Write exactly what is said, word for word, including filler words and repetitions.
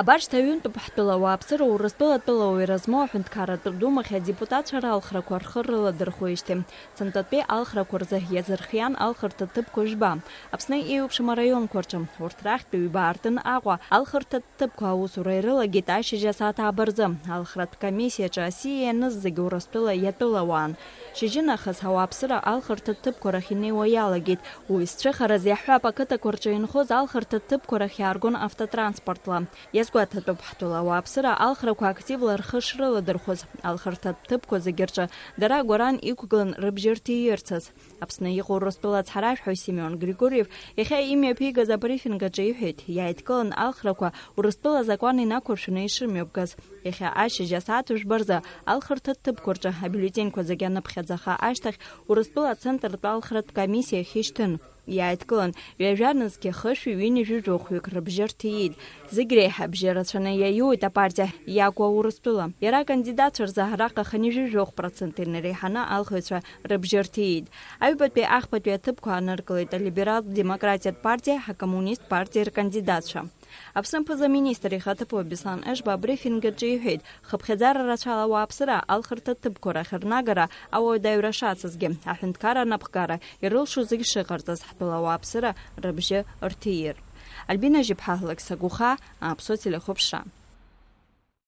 Абар шьҭа ҩынтәуп ҳтәыла ауааԥсыра Урыстәыла атәылауаҩра змоу аҳәынҭқарратә думахь адепутатцәа ралхрақәа рхы рыладырхәеижьҭеи. Сынтәатәи алхрақәа рзы иазырхиан алхырҭа ҭыԥқәа жәба. Аԥсны еиуеиԥшым араионқәа рҿы, урҭ рахьтә ҩба аартын Аҟәа, алхырҭа ҭыԥқәа аусура ирылагеит ашьыжь асааҭ ааба рзы. Алхратә комиссиаҿы асиа ианыз зегьы Урыстәыла иатәылауаан. Шьыжьынахыс ауааԥсыра алхырҭа ҭыԥқәа рахь инеиуа иалагеит. Уи зцәыхараз иаҳҳәап, ақыҭақәа рҿы инхоз алхырҭа ҭыԥқәа рахь иааргон автотранспортла. Иазгәаҭатәуп, ҳтәыла ауааԥсыра алхрақәа активла рхы шрыладырхәыз, алхырҭа ҭыԥқәа зегьы рҿы дара агәаран иқәгылан рыбжьы рҭиирцаз. Аԥсны иҟоу Урыстәыла ацҳаражәҳәаҩ Симеон Григорьев иахьа имҩаԥигаз абрифинг аҿы иҳәеит, иааидкылан алхрақәа Урыстәыла азакәан инақәыршәаны ишымҩаԥгаз. Иахьа ашьыжь асааҭ жәба рзы алхырҭа ҭыԥқәа рҿы абиулетеньқәа зегьы аныԥхьаӡаха ашьҭахь Урыстәыла ацентртә алхратә комиссиа ахь ишьҭын. Иааидкылан, ҩажәа нызқьи хышәи ҩынҩажәи жәохәҩык рыбжьы рҭиит. Зегь реиҳа абжьы рацәаны иаиуеит апартиа Иагуа Урыстәыла. Иара акандидатцәа рзы араҟа хынҩажәи жәохә процент инареиҳаны алхыҩцәа рыбжьы рҭиит. Аҩбатәи ахԥатәи аҭыԥқәа ааныркылеит алибералтә демократиатә партиа, акоммунист партиа ркандидатцәа. Аԥсны аԥыза-министр ихаҭыԥуаҩ Беслан Ешба абрифинг аҿы иҳәеит, хыԥхьаӡара рацәала ауааԥсыра алхырҭа ҭыԥқәа рахь рнагара ауадаҩра шацызгьы, аҳәынҭқарра анапхгара ирылшо зегь шыҟарҵаз ҳтәыла ауааԥсыра рыбжьы рҭиир. Альбина Жьыԥҳа, Лакса Гәыхаа, Аԥсуа телехәаԥшра.